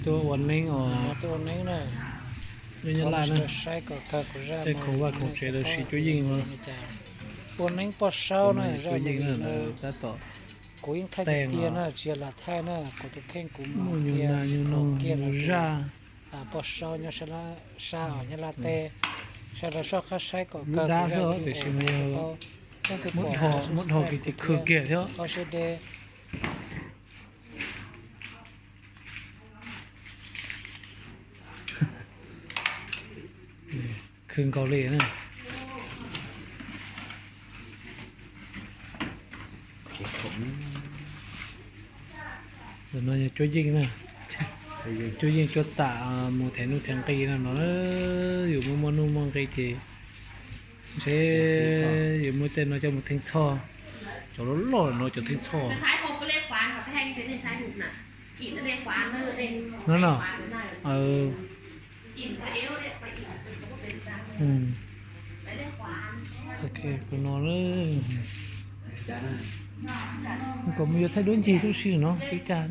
Tuaj ua neeb os. Nyab Laj na, tej khoom vaj khoom tsev lawv siv cuab yeej no. Ua neeb poj saub na, Cuab Yeej na, lawv tab tom kuv yeej thaij tiag tiag na, tsis yog lam thaij na, kuv tus kheej kuv muaj nyuag nas nyuag noog nyuag zaj. Poj saub nyob sab Nyab Laj teb, sawv daws soj qab saib kom kawg dab xwb tiam sis mas yog muab dhau kiag ces khwv kiag thiab. Khwv nkaus li na. Ntawm no yog Cuab Yeej na, Cuab Yeej cuab tam mus them nuj them nqi no no. Yus muaj muaj nuj muaj nqi ces ntshe yus muab tej no coj mus theej txhoj. Cov loj loj no cov theej txhoj no no. Kom mus yuav thaij duab ncig lub sij no sib cag.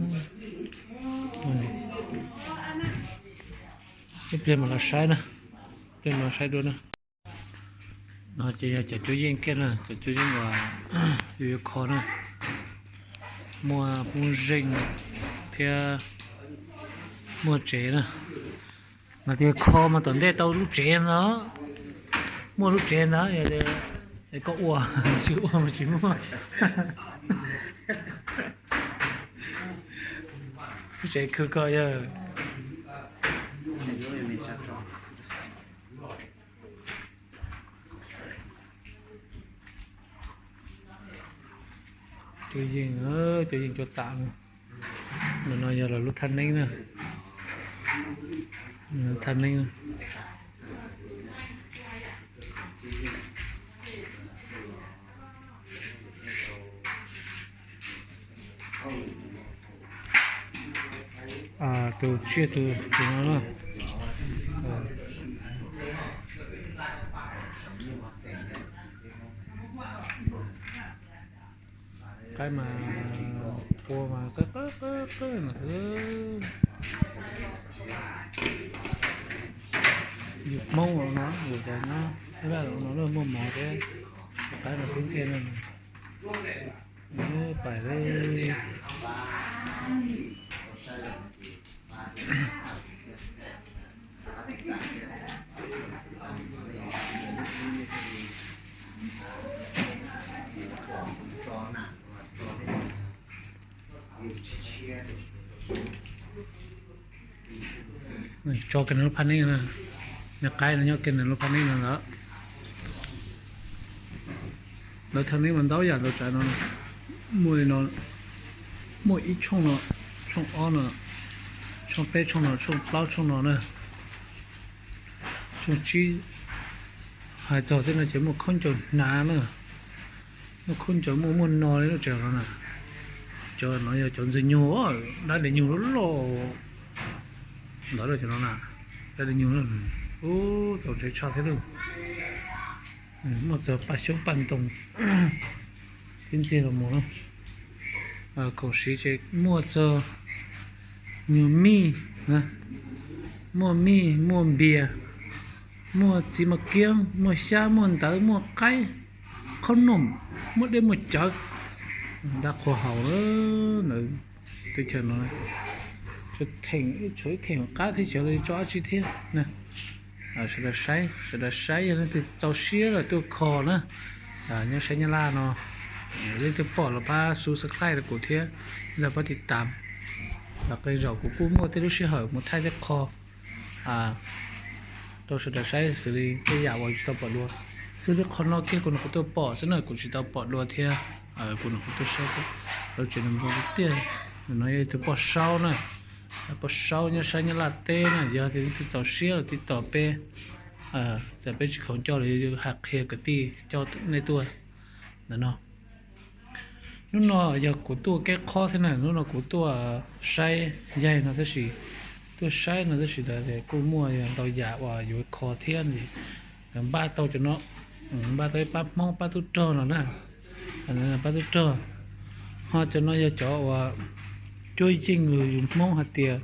Ib pliag mam los saib na, ib pliag mam los saib dua na. No ces yog cov Cuab Yeej kiag na, cov Cuab Yeej uas yus yuav kho na, muaj poob zeej thiab muaj tsev na. No tias kho mas tom ntej tau lub tsev ntag, muaj lub tsev ntag, yog tias koj ua, tsis ua mas tsis muaj. Lub tsev khwv koj yog. Cuab Yeej, Cuab Yeej cuab tam. No no yog lawv lub thaj neeb na, thaj neeb. Tus tsiaj tus tus no na. Qaib mas qua mas qab qab qab qab no xwb. Yus Hmoob no yus tas no, ib laj no muaj mov thiab, qaib no kub ntxiag no. Pais li. Tso kiag nws lub phaj neeb na, niag qaib no nyob kiag nws lub phaj neeb no ntag. Lawv thaj neeb mas ntau yam ntau tsav no, muaj li no, muaj ib tshooj no, tshooj ob no, tshooj peb tshooj no, tshooj plaub tshooj no na, tshooj tsib. Hais txog tej no ces muaj khaub ncaws hnav na, muaj khaub ncaws muaj muaj no li lub tsev no na. Cov no yog cov ntxwg nyug, dab li nyug loj loj ntawd cov no na, dab li nyug ub txaus ntshai tshaj thiab lauj. Muaj txog paj xyoob paj ntoo thiab ntxiag los mus na. Khoom siv ces muaj txog nyuag mij, muaj mij muaj npias, muaj txiv maj kiab, muaj xyab, muaj ntawv, muaj qaib, qhob noom, muaj dej muaj cawv, dab qhuas haus na. Teb chaws no tshuav ib theem qab teb chaws los tso dab tsi thiab na. Sawv daws saib, sawv daws saib yog leej twg txaus siab los tuaj kho na. Nyob saib Nyab Laj no, leej twg pom los pab subscribe rau kuv thiab, los pab tiv tam. Los qee zaum kuv kuj muaj tej lub sij hawm mus thaij tej qho rau sawv daws saib xws li tej yam uas tsis tau pom dua. Xws li qhov no kiag kuv nyuam qhuav tuaj pom xwb na, kuv tsis tau pom dua thiab, kuv nyuam qhuav tuaj saib lub tsev no zoo tiag. No yog ib tug poj saub na, poj saub nyob sab Nyab Laj teb na, yog leej twg txaus siab los tiv tauj peb, txawm peb tsis khoom coj los hais qhia kwv tij coj nej tuaj ntawm no. Hnub no yog kuv tuaj keb qhob thiab na, hnub no kuv tuaj saib yaig no tab sis, tuaj saib no tab sis lawv kuj muaj ntau yam uas yuav kho thiab, npaj tau cov no, npaj tau ib pab Hmoob pab tub rog no na, pab tub rog. Ho cov no yog cov uas cuab yeej los yus Hmoob hais tias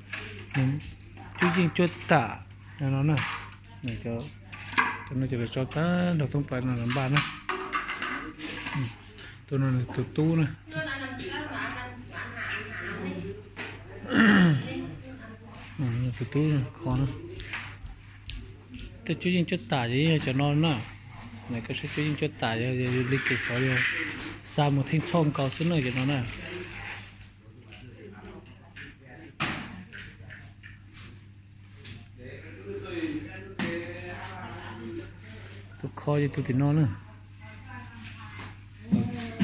Cuab yeej cuab tam no na. Cov no ces lawv tso tag nrho thoob plaws no lawv npaj na. Tus no tus tub na. Tus tub kho na. Tej cuab yeej cuab tam ces yeej yog cov no na. Koj saib cuab yeej cuab tam yog li ces xyov yog xa mus theej txhoj nkaus xwb na cov no na. Tus kho yog tus tim no na.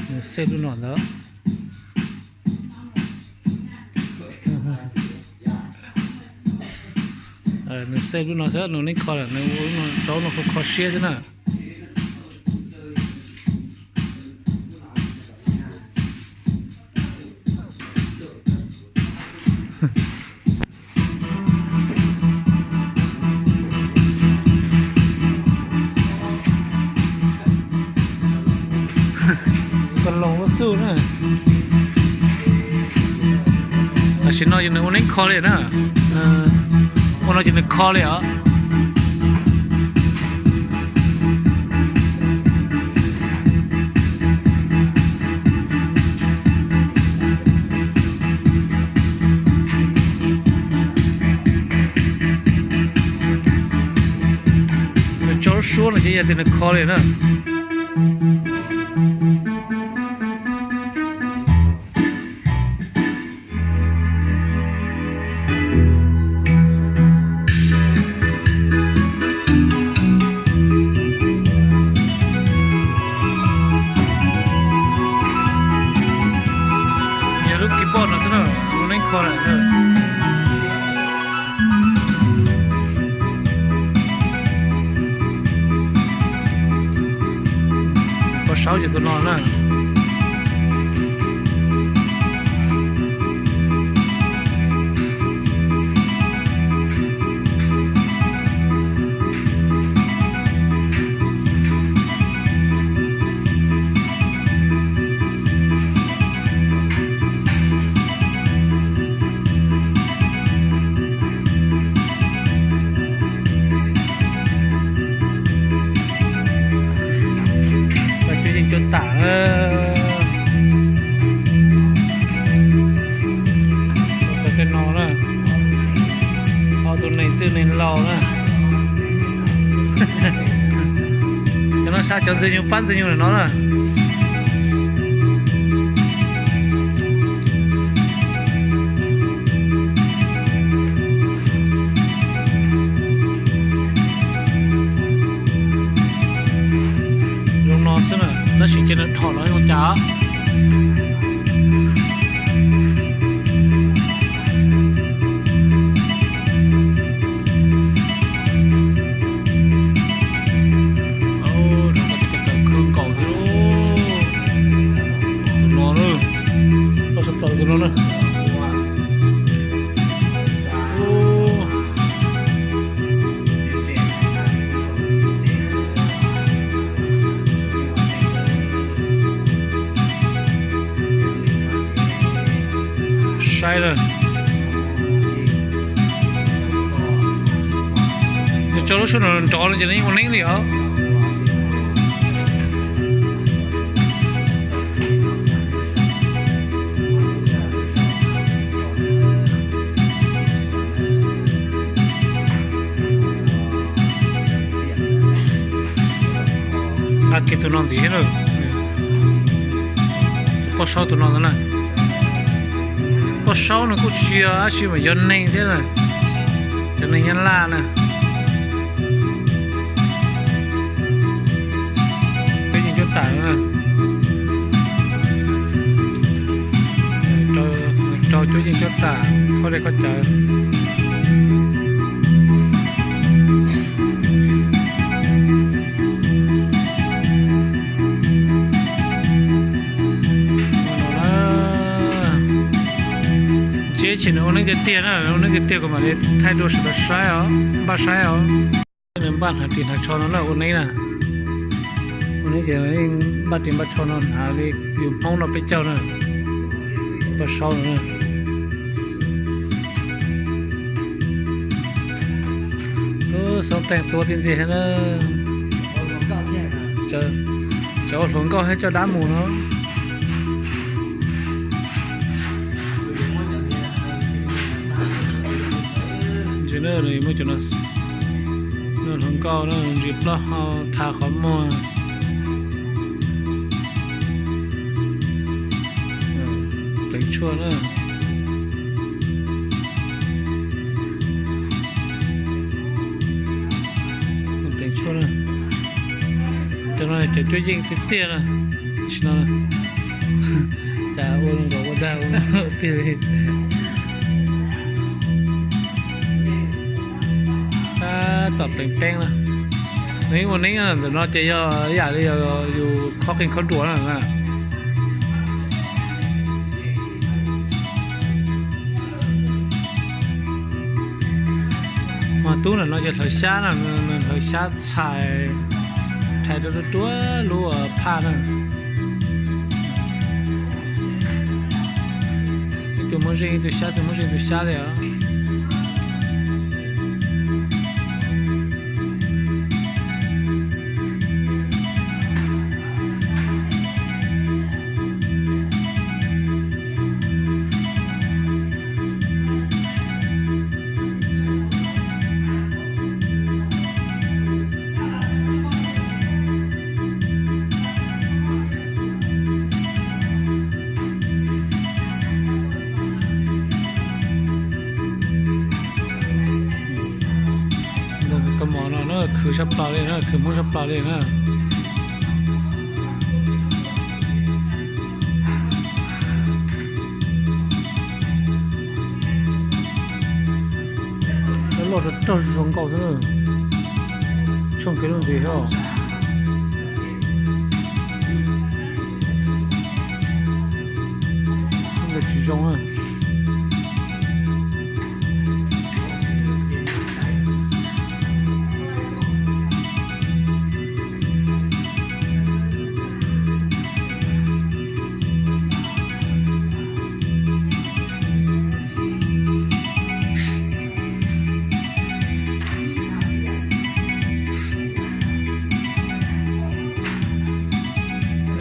Nws xej lub no ntawd. Nws xej lub no xwb, nws neeb kho lawm, nws ua lub no rau no kho kho siab xwb na. Koj loos lub xub na. Tam sim no ces nws ua neeb kho li na. Ua no ces nws kho li os. Nws tso lub suab no ces yog tias nws kho li na. Yog lub keyboard no xwb na, lub neeb kho lawm. Poj saub ces tus no na. Cuab yeej cuab tam na. Cov tej no na, ho tus neeg txwj neeg laus na. Cov no sab cov ntxwg nyug pab ntxwg nyug lawm no na. Zoo no xwb na, tab sis ces nws dhom los ua cas. Rau qhov tias ko taw khwb nkaus thiab lauj. Tus no na, koj sawv plaws tus no na. Saib lawm. Nws tso lub suab no nrov no ces nws yeej ua neeb li os. Nqa kiag tus no ntxiv thiab na. Poj saub tus no ntag na. Poj saub nws kuj tsis yog dab tsi mas yog neeg thiab na. Cov neeg Nyab Laj na. Cuab yeej cuab tam na. Rau cuab yeej cuab tam, khaub dej khaub cawv. Ntsia ces nws ua neeb tiag tiag na, ua neeb tiag tiag kuv mam li thaij dua sawv daws saib os, npaj saib os. Nws npaj hnav ris hnav tsho no na, ua neeb na. Ua neeb ces npaj ris npaj tsho no hnav li yus Hmoob no peb caug na. Poj saub no na. Xoob teej tuab tib ntxiag thiab na. Cov ua hluas nkauj thiab coj dab mus no. Ntsis na, nws muaj cov no, hluas nkauj na, ntsis plaub hau tha qhov muag. Pleev tshuaj na. Pleev tshuaj na. Cov no cov cuab yeej tiag tiag na. Tam sim no cas ua zoo nkaus ua dag ua tiag li. Tab tom pleev peeb na. Nws yeej ua neeb ntawm no ces yog ib yam li yus khob qeej khob ruam na. Mas tub ntawm no ces hlawv xyab na, nws hlawv xyab txhais, rhais rau ruaj ruaj lub phaj na. Ib tug muab zeej ib tug xyab, ib tug muab zeej ib tug xyab li os. Kab mos no na khwv tshaj plaws li na, khwv Hmoob tshaj plaws li na. Loj loj rog rog zoo nkauj xwb, tshooj kev lub ntxiv thiab. Tsis zoo na.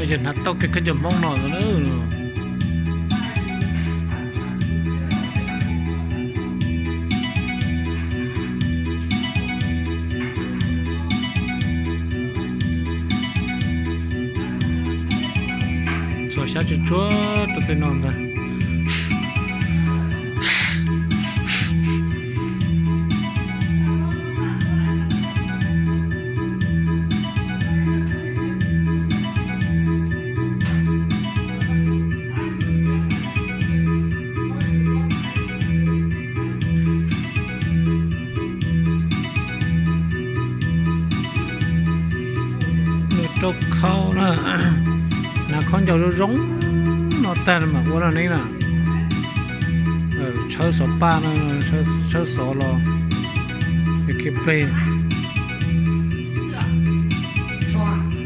Yog hnav tau kev khaub ncaws Hmoob no. Txhua xyab tsuag tsuag rau tej no ntag. Nws rau khau na, hnav khaub ncaws zoo zoo no tag mam ua noj neeb na. Tshawb xov paj no, tshawb xov los, khi pleg.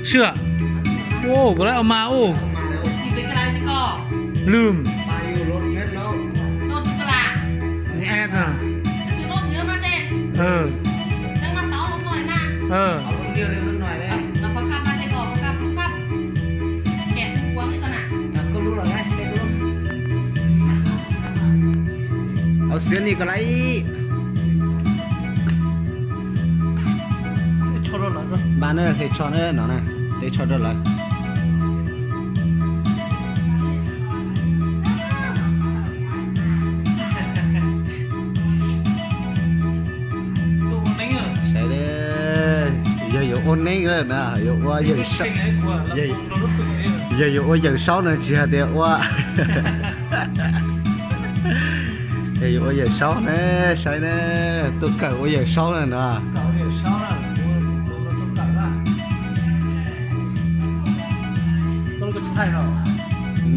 Sua, u, kos lab o mas u, lwm, Hauv xiav ni kos lab ib. Npaj na, hle tsho na no na, hle tsho rau lawv. Saib, yog yuav ua neeb na, yuav ua, yog yuav ua Yawm Saub no tsis hais tias ua, yog yuav ua Yawm Saub na, saib na, tuaj kawm ua Yawm Saub na no.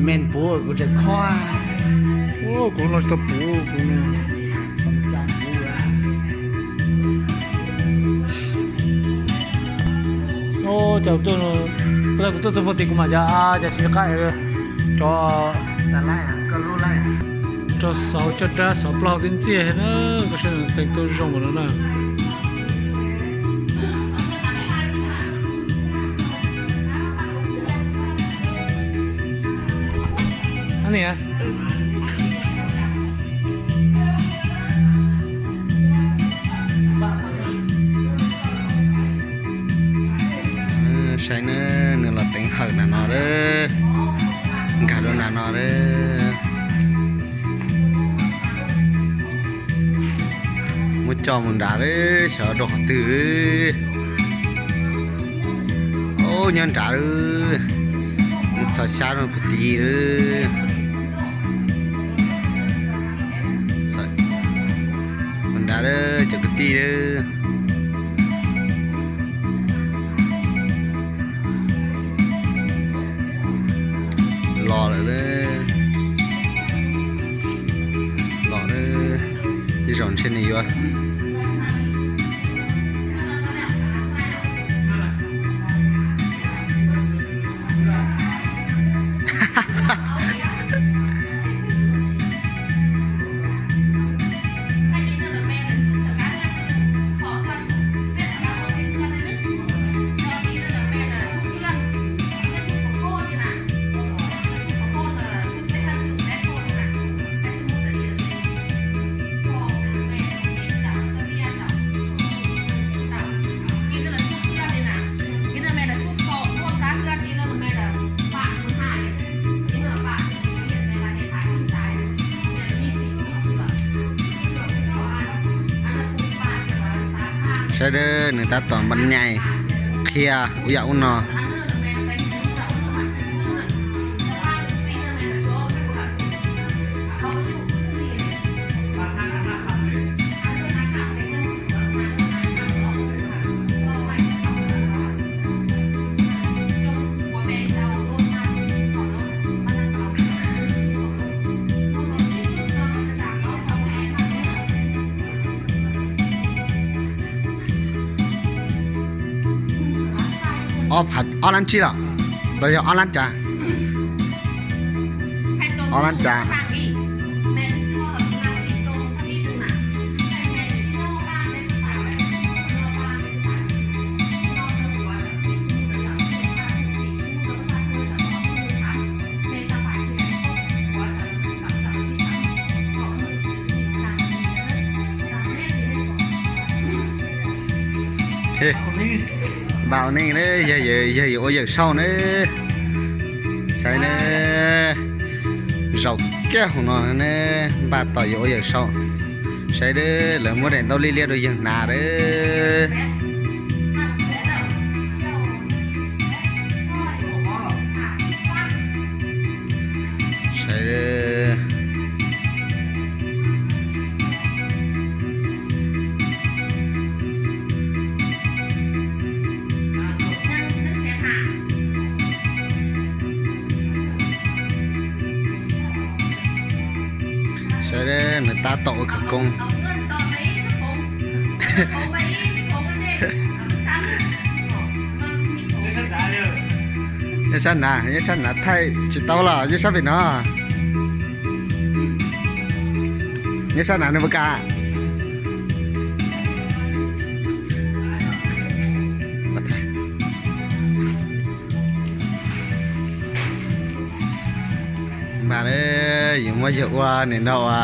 Me puv kuv tseem khob. Kuv no tsis tau puv kuv. Cas kuv tuaj txog puag tim kuv mam cas, cas tsis qab cov, cov xauv coj dab xauv plaub tib ntxiag na, koj saib teem tuaj zoo npaum no na. Niam, saib na, nws los teev hawm nram no, nkag rau nram no. Muab coj mus nrad, xyov rau qhov twg. Ub, nyob nrad, mus txhos xyab rau puag tid. Mus nrad cov kwv tij. Los lawm, los, tej zaum ntshe nws yuav Saib, nws tab tom npaj nyais qhia ub yam ub no. Ob lab tsib los, los yog ob lab cas? Ob lab cas? Npaj ua neej, yog yuav ua yawm saub na. Saib na, zaum kiag hauv no ne, npaj tos yuav ua yawm saub. Saib, lawv muab daim ntaub liab liab rau yawg hnav lawm. Saib, saib nws tab tom ua khawv koob. Nyob sab nav, nyob sab nav thaij tsis tau los nyob sab pem no. Nyob sab nav nws puas kam? Mas yus muab yawg ua nim no ua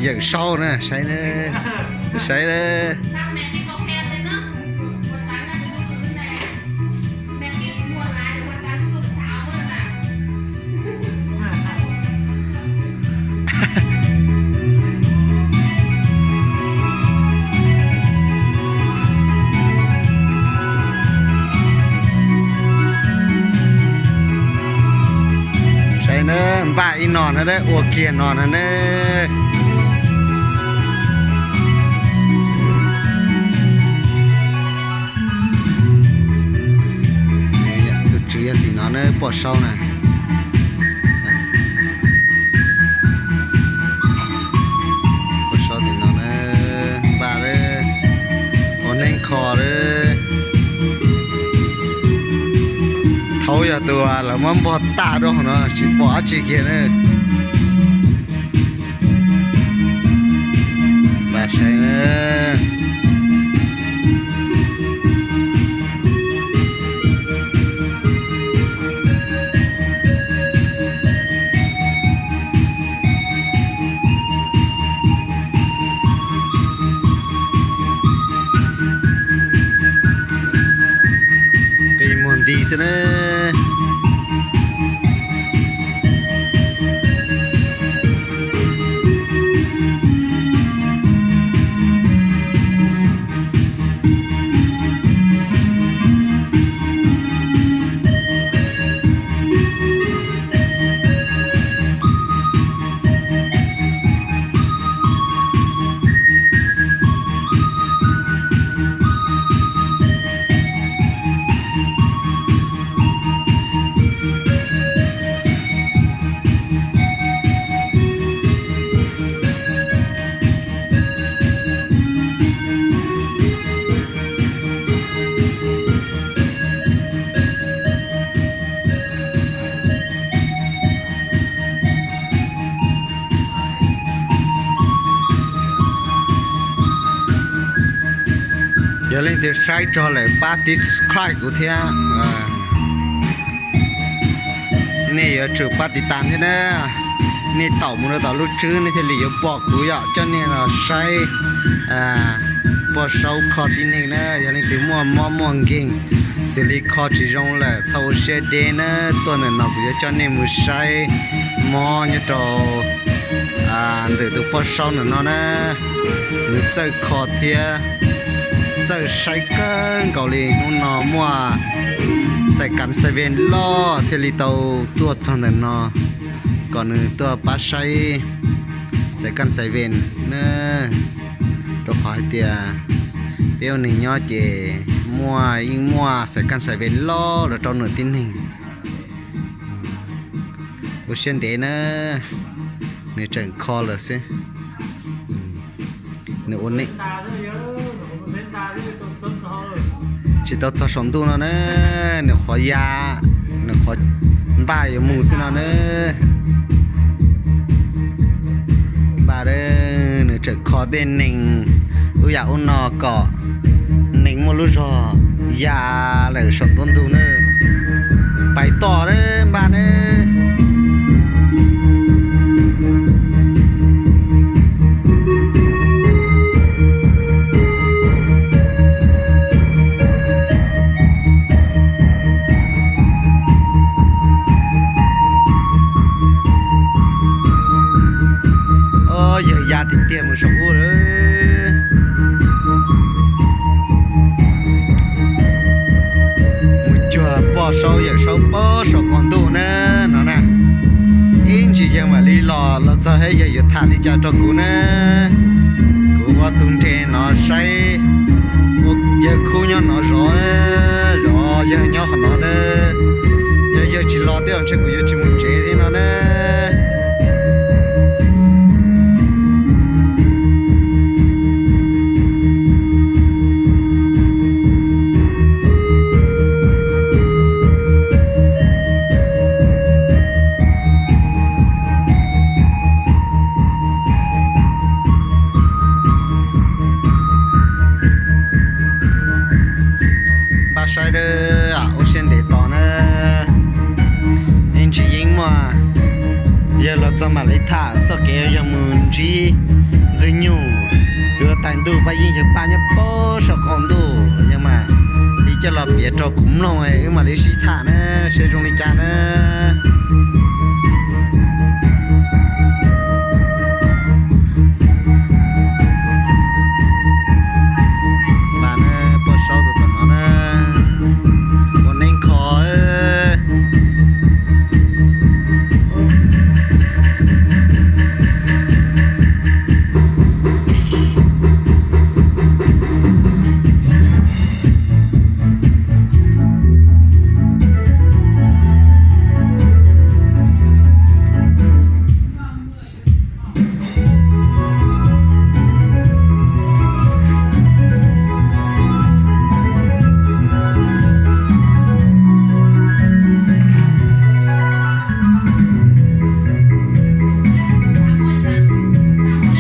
yawm saub na, saib, saib. Saib na, npaj ib no na, ua kiag no na ne. Tus tswv yog tim no ne, pom saub na. Pom saub tim no na, npaj lawm, ua neej kho lawm. Thaub yog tus lawv muab npog tag rau hauv no tsis pom dab tsi kiag na. Npaj saib na. na. Yog leej twg saib txog lawm pab tiv subscribe kuv thiab. Nej yuav tsum pab tiv tas thiab na. Nej taum mus rau tom lub tswb nej thiaj li yuav pom kuv yom, coj nej los saib poj saub kho tib neeg na. Yog leej twg muaj mob muaj nkeeg xws li kho tsis zoo lawm txhob ua siab deb na, tuaj ntawm no kuv yuav coj nej mus saib mob nyob rau ntawm tus poj saub ntawm no na. Nws txawj kho thiab txawj saib kawg nkaus li. Hnub no muaj xais kas xais ven loj thiaj li tau tuaj txog ntawm no kom nws tuaj pab saib xais kas xais ven na. Rau qhov hais tias peb ua neeg nyob ces muaj, yeej muaj xais kas xais ven loj los rau nws tib neeg. Ua siab ntev na, nws tseem kho lawm xwb. Nws ua neej tsis tau txog saum ntuj no na, nws qhov ya, nws qhov npaj yuav mus xwb no na. Npaj, nws tseem kho tej nees ub yam ub no kom nees muaj lub zog ya lawm saum nruab ntug na. Pais tom na, npaj na. Yawg ya tiag tiag mus saum ub lawm. Mus cuag poj saub yawm saub pob saum qaum ntuj na no na. Ib ntsis yawg mam li los, los txog thiab yawg yuav tham li cas rau kuv na. Kuv ua tus nres no saib, yawg khub nyob no zov, zov yawg nyob qhov no na. Yog yawg tsis los tej zaum ntshe kuv yuav tsis mus tsev thiab no na. Npaj saib, ua siab ntev tos na. Ib ntsis yeej muaj yawg los txog mam li tham txoj kev yawg mus ntsib Ntxwg Nyug. Txuas tais ntuj paj yeej yawg paj nyob pob saum qaum ntuj, yawg mam li coj los piav rau kuv mloog wb mam li sib tham na, seb zoo li cas na. Mas na, poj saub tus tom no na, ua neeb kho.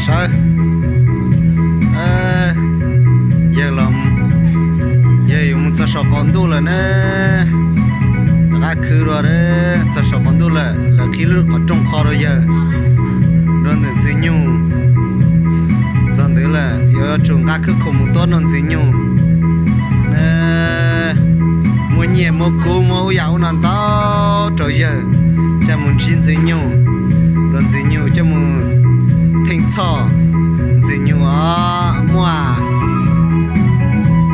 Sawv, yawg los, yawg yuav mus txog saum qaum ntuj lawm na. Rov qab khwv dua, txog saum qaum ntuj lawm, lawv qhib lub qhov rooj qho rau yawg. Rau ntawm Ntxwg Nyug, txog ntawd lawm yuav tsum nqa khwb khum mus tuab rau Ntxwg Nyug. Muaj Nyiaj muab kub muab ub yam ub no ntau rau yawg coj mus ntsib Ntxwg Nyug, rau Ntxwg Nyug coj mus theej txhoj. Ntxwg Nyug os muaj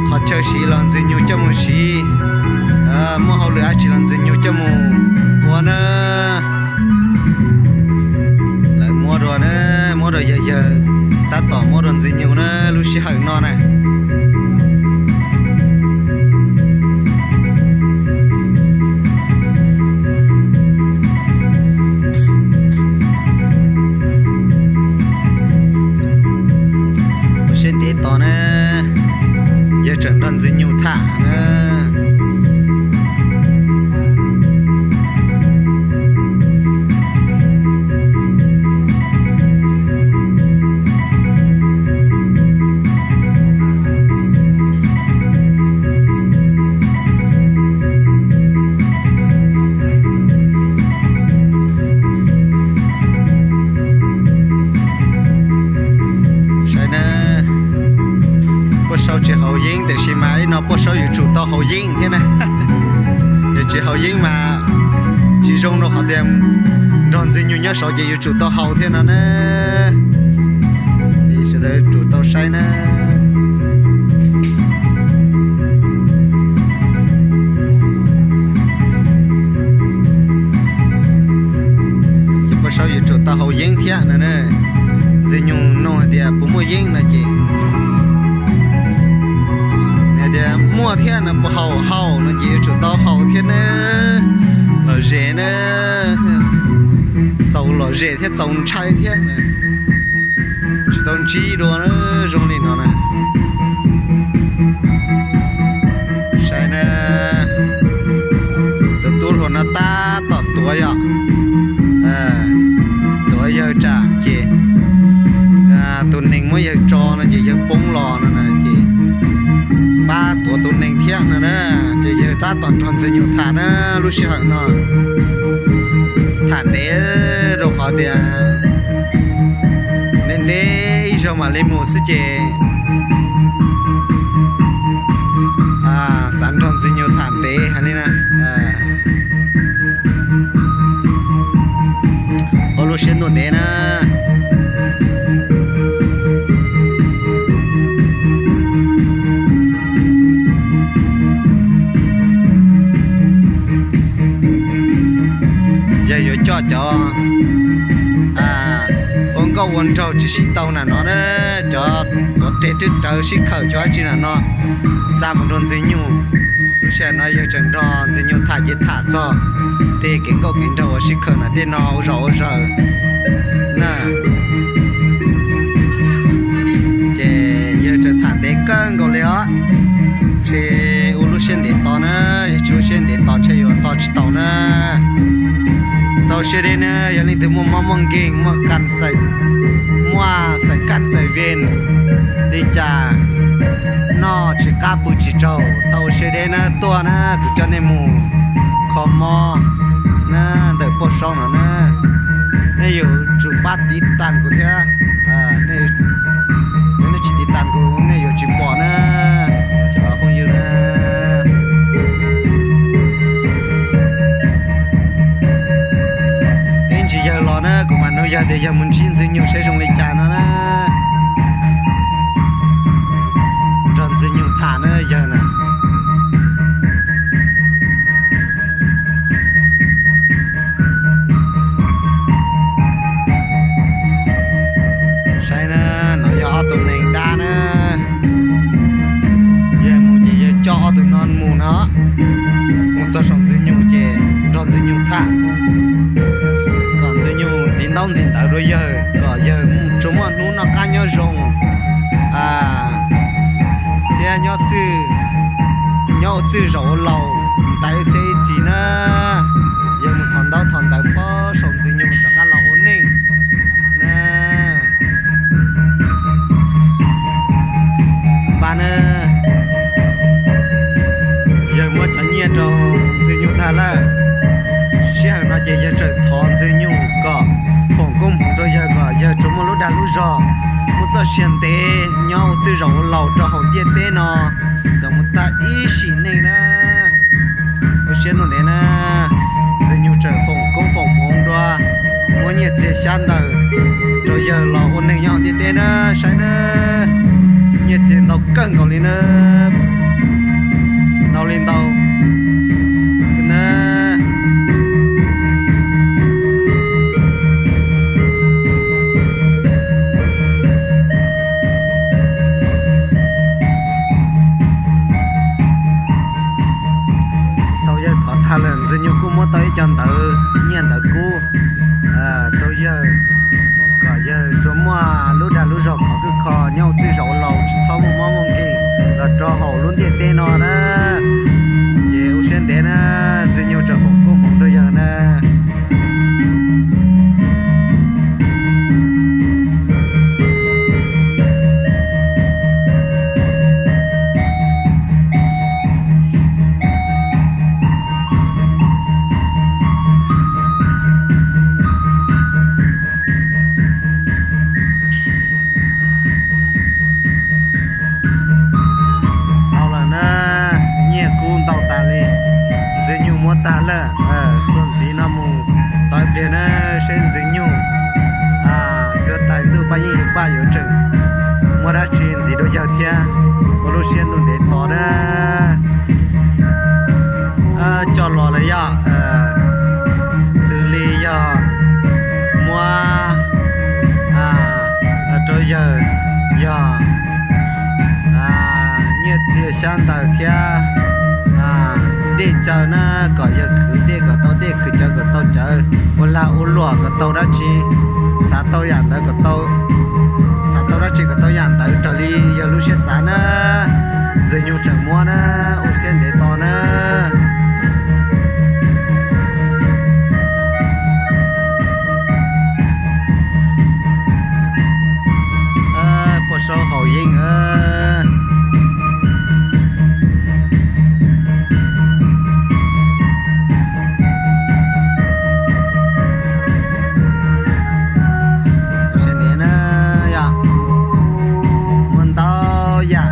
qhov chaw siv los Ntxwg Nyug coj mus siv, muaj hauj lwm dab tsi los Ntxwg Nyug coj mus ua na. Lawv muab rau na, muab rau yawg, yawg tab tom muab rau Ntxwg Nyug na lub sij hawm no na. Ua siab ntev tos na, yawg tseem nrog Ntxwg Nyug tham na. Saib na, Paj Saub tsis haus yeeb tiam sis mas ib no Paj Saub yuav tsum tau haus yeeb thiab na. Yog tsis haus yeeb mas tsis zoo rau qhov tias nrog Ntxwg Nyug nyob saud ces yuav tsum tau haus thiab no na. Ces sawv daws yuav tsum tau saib na. Ces Paj Saub yuav tsum tau haus yeeb thiab no na. Ntxwg Nyug nug hais tias puas muaj yeeb no ces nws tias muaj thiab no, puas haus? Haus no ces yuav tsum tau haus thiab na. Lom zem na, txaus lom zem thiab txaus ntshai thiab na. Tsis tau ntsib dua na, zoo li no na. Saib na, tus tub hluas no tab tom tuav yog, tuav yawg tsam ces tus nees muab yawg tso no ces yawg poob los no na ces pab tuav tus nees thiab no na. Ces yawg tab tom nrog Ntxwg Nyug tham na lub sij hawm no. Tham ntev rau qhov tias ntev ntev ib zaug mam li mus xwb ces xav nrog Ntxwg Nyug tham ntev heev li na. Ua lub siab ntuj ntev na. Yawg yuav coj cov ua nkauj ua nraug tsis sib tau na no na, cov tuav res twb rawv sib khawm cov dab tsi na no, xa mus rau Ntxwg Nyug. Lub sij hawm no yawg tseem nrog Ntxwg Nyug tham ces tham txog tej kev nkauj kev nraug uas sib khawm na tej no ua zom ua zaws na. Ces yawg tseem tham ntev kawg nkaus li os. Ntshe ua lub siab ntev tos na, yog tsis ua siab ntev tos ntshe yuav tos tsis tau na. Txaus siab deb na, yog leej twg muaj mob muaj nkeeg, muaj kas, muaj xaim kas xaim vees li cas, noj tsis qab pw tsis tsaug, txhob ua siab deb na, tuaj na kuv coj nej mus kho mob na ntawm Paj Saub no na. Nej yuav tsum pab tiv tas kuv thiab. Yog nej tsis tiv tas kuv nej yuav tsis pom na, cov phooj ywg na. Ib ntsis yawg los na kuv mam nug yawg tias yawg mus ntsib Ntxwg Nyug saib zoo li cas no na. Nrog Ntxwg Nyug tham na yawg na. Saib na, no yog ob tug nees dab na. Yawg mus ces yawg coj ob tug no mus no, mus txog saum Ntxwg Nyug ces nrog Ntxwg Nyug tham, kom Ntxwg Nyug ntxiv ntaub ntxiv ntawv rau yawg, kom yawg tsuas muaj hnub noj qab nyob zoo thiab nyob txwj, nyob ua txwj zaum ua laus mus tas ib txhiab ib txhis na. Yawg mus thov ntaub thov ntawv pob saum Ntxwg Nyug rov qab los ua neej na. Npaj na, yawg muab cov nyiaj rau Ntxwg Nyug tag lawm. Sij hawm no ces yawg tseem thov Ntxwg Nyug kom foom koob hmoov rau yawg kom yawg tsuas muaj lub dag lub zog, muaj txoj sia ntev nyob ua txwj zaum ua laus rau hauv ntiaj teb no kom mus tag ib sim neej na. Ntev na, Ntxwg Nyoog tseem foom koob foom hmoov dua, muab nyiaj txiag xyab ntawm rau yawg los ua neeg nyob ntiaj teb na, saib na, nyiaj txiag ntau kawg nkaus li na, ntau li ntau xwb na. Thaum yawg thov tag lawm, Ntxwg Nyoog kuj muab tau ib co ntawv nyiaj ntawv kub rau yawg, kom yawg tsuas muaj lub dag lub zog khov kwj kho nyob ua txwj zaum laus, tsis txhob muaj mob muaj nkeeg los rau hauv lub ntiaj teb no na. Ces ua siab ntev na, Ntxwg Nyoog tseem foom koob hmoov rau yawg na. Tau lawm na, nyiaj kub ntau tas li, Ntxwg Nyoog muab tag lawm. Txuas ntxiv no mus tau ib pliag na, seb Ntxwg Nyoog, Txwv Tais Ntuj Paj Yeej Yawg Paj yuav tseem muab dab tsi ntxiv rau yawg thiab, ua lub siab ntuj ntev tos na. Coj los lawm yog, xws li yog muab rau yawg yog nyiaj txiag xyab ntawv thiab dej cawv na, kom yawg khwv dej kom tau dej, khwv cawv kom tau cawv, ua lag ua luam kom tau dab tsi, xav tau yam ntawd kom tau, xav tau dab tsi kom tau yam ntawd raws li yawg lub siab xav na. Ntxwg Nyoog tseem muab na, ua siab ntev tos na. Puas sau haum yeeb. Ua siab ntev na, yog muaj ntau yam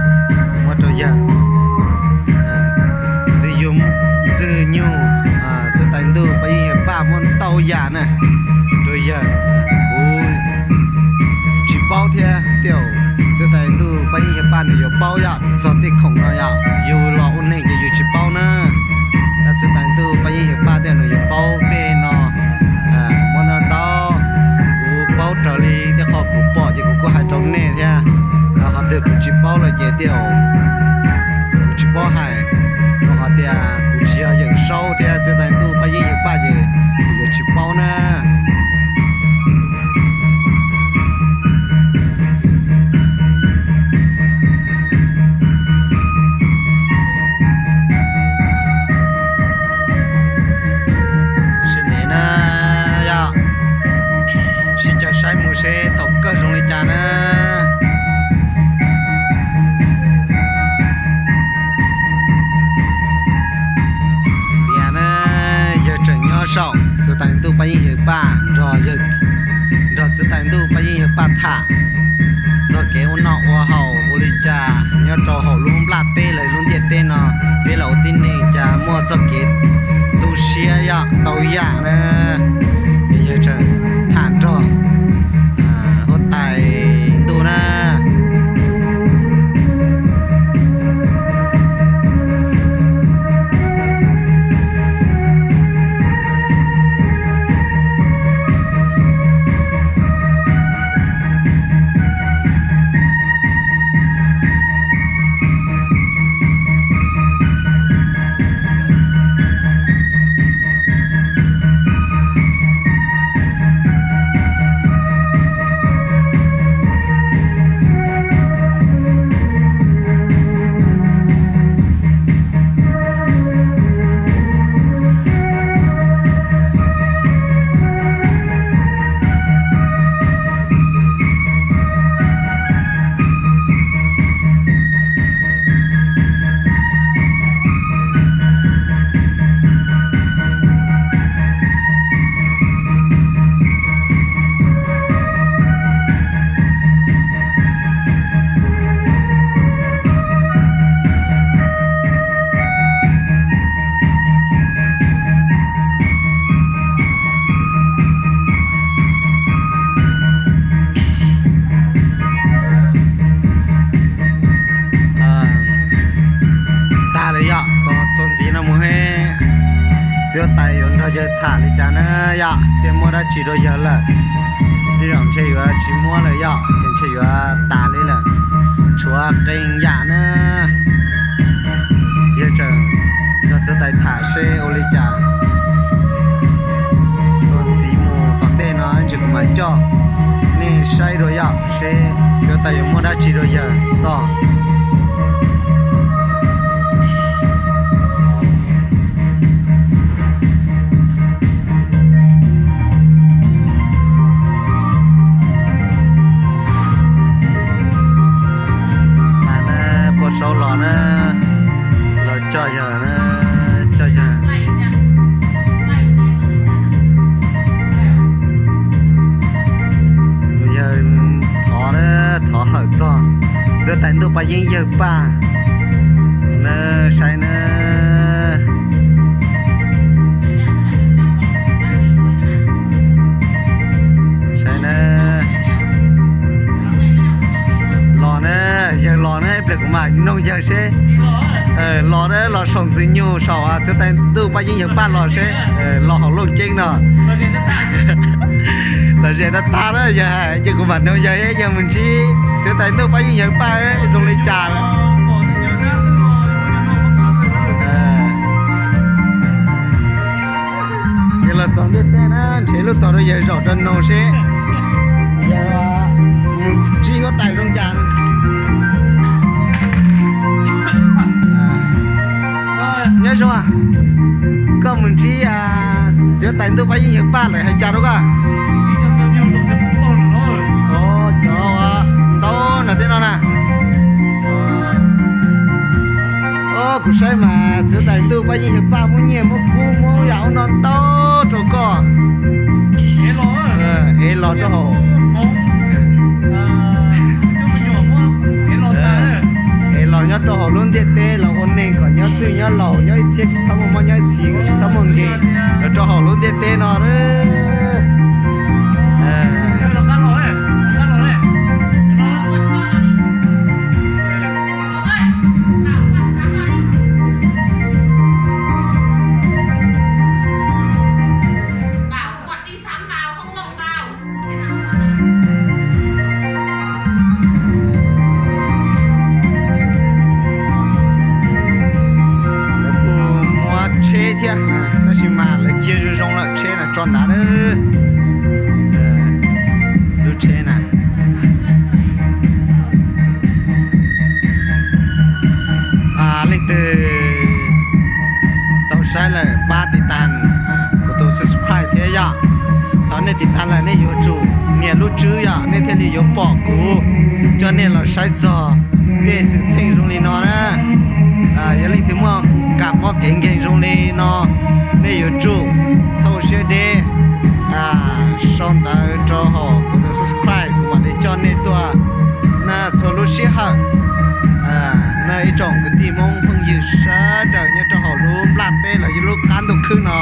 muab rau yawg. Ntxwg Nyoog, Ntxwg Nyoog, Txwv Tais Ntuj Paj Yeej Yawg Paj muab ntau yam na rau yawg. Kuv tsis paub thiab, tej zaum Txwv Tais Ntuj Paj Yeej Yawg Paj nws yuav paub yom, txog tej khoom no yom, yus los ua neeg ces yus tsis paub na. Tab Txwv Tais Ntuj Paj Yeej Yawg Paj tej nws yuav paub tej no. Muaj ntau ntau, kuv paub raws li tej qhov kuv pom ces kuv kuj hais rau nej thiab. Qhov twg kuv tsis paub lawm ces tej zaum kuv tsis paub hais, rau qhov tias kuv tsis yog Yeem Saub thiab Txwv Tais Ntuj Paj Yeej Yawg Paj ces kuv yuav tsis paub na. Sib ntev na, yog sib caw saib mus seb thaum kawg zoo li cas na. Tias na, yawg tseem nyob saum Txwv Tais Ntuj Paj Yeej Yawg Paj nrog yawg, nrog Txwv Tais Ntuj Paj Yeej Yawg Paj tham txog kev ua noj ua haus ua li cas nyob rau hauv lub nplaj teb los lub ntiaj teb no, peb los ua tib neeg cas muaj txoj kev tu siab yom, tau yam na. Ces yawg tseem tham nrog huab tais ntuj na. Yawg tham li cas na yom, thiaj muab dab tsi rau yawg lawm? Tej zaum ntshe yuav tsis muab lawm yom, ces ntshe yuav tas li lawm. Tshuav qee yam na. Yawg tseem nrog txiv huab tais tham seb ua li cas. Txuas ntxiv mus tom ntej no ntsis kuv mam coj nej saib dua yom, seb txiv huab tais yuav muab dab tsi rau yawg tod. Puag saud los na, los coj yawg na, coj yawg. Yawg thov, thov hawm txog txiv huab tais Ntuj Paj Yeeb yawg Paj na, saib na. Saib na. Los na, yawg los na, ib pliag kuv mam noog yawg seb. Los na, los saum Ntxwg Nyug saum txiv huab tais Ntuj Paj Yeeb yawg Paj los seb, los hauv Looj Ceeb no. Los ze tag tag na yawg hais ces kuv mam noog yawg, yawg mus ntsib txiv huab tais Ntuj Paj Yeeb yawg Paj zoo li cas. Yawg los txog ntiaj teb na, nrhiav lub tog rau yawg zaum rau noog seb yawg mus ntsib huab tais zoo cas. Nyob zoo, koj mus ntsib txiv huab tais Ntuj Paj Yeeb yawg Paj lawm hais cas rau koj? Cov ntau no thiab no na. Kuv saib mas txiv huab tais Ntuj Paj Yeeb yawg Paj muab nyiaj muab kub muab yam ub no ntau rau koj. Es los rau hauv, es los nyob rau hauv lub ntiaj teb los ua neeg kom nyob txwj nyob laus, nyob ib txhiab tsis txhob muaj mob, nyob ib txhis tsis txhob muaj nkeeg, los rau hauv lub ntiaj teb no. Lawv kuj muab tsheb thiab, tab sis mas lawv cia zoo zoo lawm, tsheb no tso nrad. Lub tsheb na. Leej twg tau saib lawm pab tiv tas kuv tus subscribe thiab yom. Thaum nej tiv tas lawm nej yuav tsum nias lub tswb yom, nej thiaj li yuav pom kuv coj nej los saib txog tej xwm txheej zoo li no na. Yog leej twg muaj kam mob kev nkeeg zoo li no, nej yuav tsum txhob ua siab deb, sau ntawv rau hauv kuv tus subscribe, kuv mam li coj nej tuaj na txhua lub sij hawm. Na ib tsoom kwv tij Hmoob phooj ywg sawv daws nyob rau hauv lub nplaj teb los yog lub qab ntuj khwb no.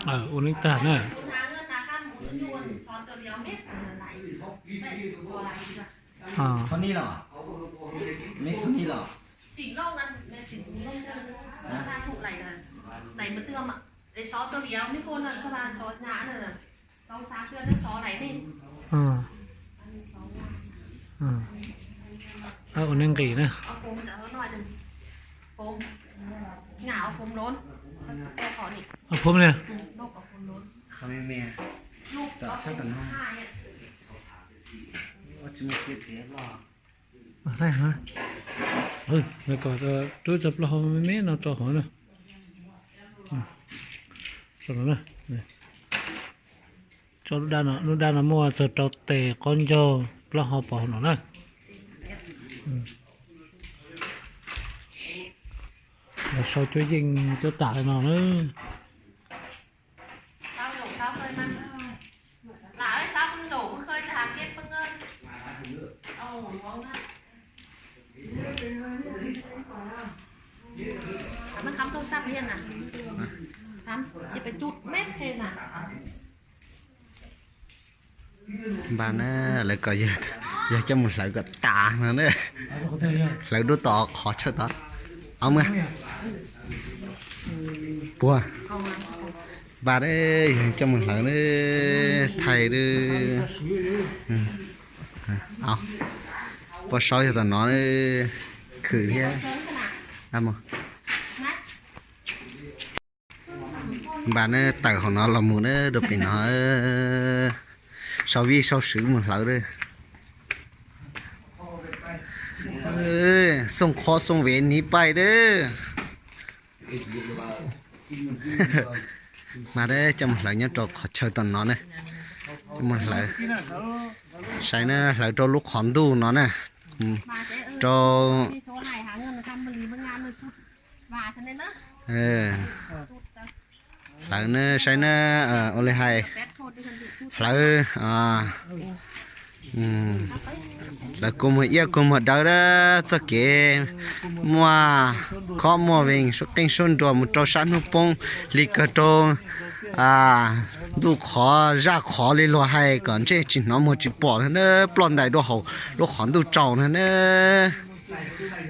Ua neej tag na. Ua neej nqis na. Phom ne? Kom rub txog plaub hau me me no rau hauv na. Tso lub dab no, lub dab no muaj txog rau tes qaub ncaug plaub hau pov hauv no na. Los sau cuab yeej cuab tam li no na. Npaj na, lawv kom yawg coj mus hlawv kom tas no na. Hlawv dub tom qhov chaw tod. Au muaj puag. Npaj, yawg coj mus hlawv na, thaij. Poj saub yog tom no, khwm thiab. Npaj na, tawm hauv no los mus na, rau pem no. Sau vij sau swv mus hlawv. Xooj qhov xooj vev niv paij dab. Mas coj mus hlawv nyob rau qhov chaw tom no na. Coj mus hlawv, saib na, hlawv rau lub qhov ntuj no na. Rau hlawv na, saib na, ua li hais, hlawv, hlawv kua muag iab kua muag dawb, txoj kev muaj khob muaj vees, suab qeej suab nruas mus rau sab hnub poob, li kawg rau ntuj qhov zaj qhov li luag hais, kom ntsej tsis hnov muag tsis pom na, ploj ntais dua hauv lub qhov ntuj tsaus na.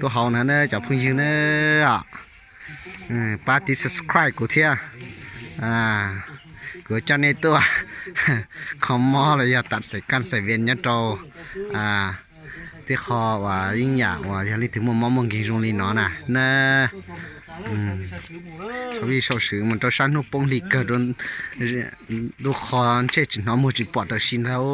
Dua hauv na cov phooj ywg na, pab tiv subscribe kuv thiab. Kuv coj nej tuaj kho mob los yog tam xais kaj xais vees nyob rau tib qho uas yeej yam uas yog leej twg muaj mob muaj nkeeg zoo li no na na. Sau vij sau swv mus rau sab hnub poob, li kawg rau ntuj qhov ntsej tsis hnov muag tsis pom tam sim ntag.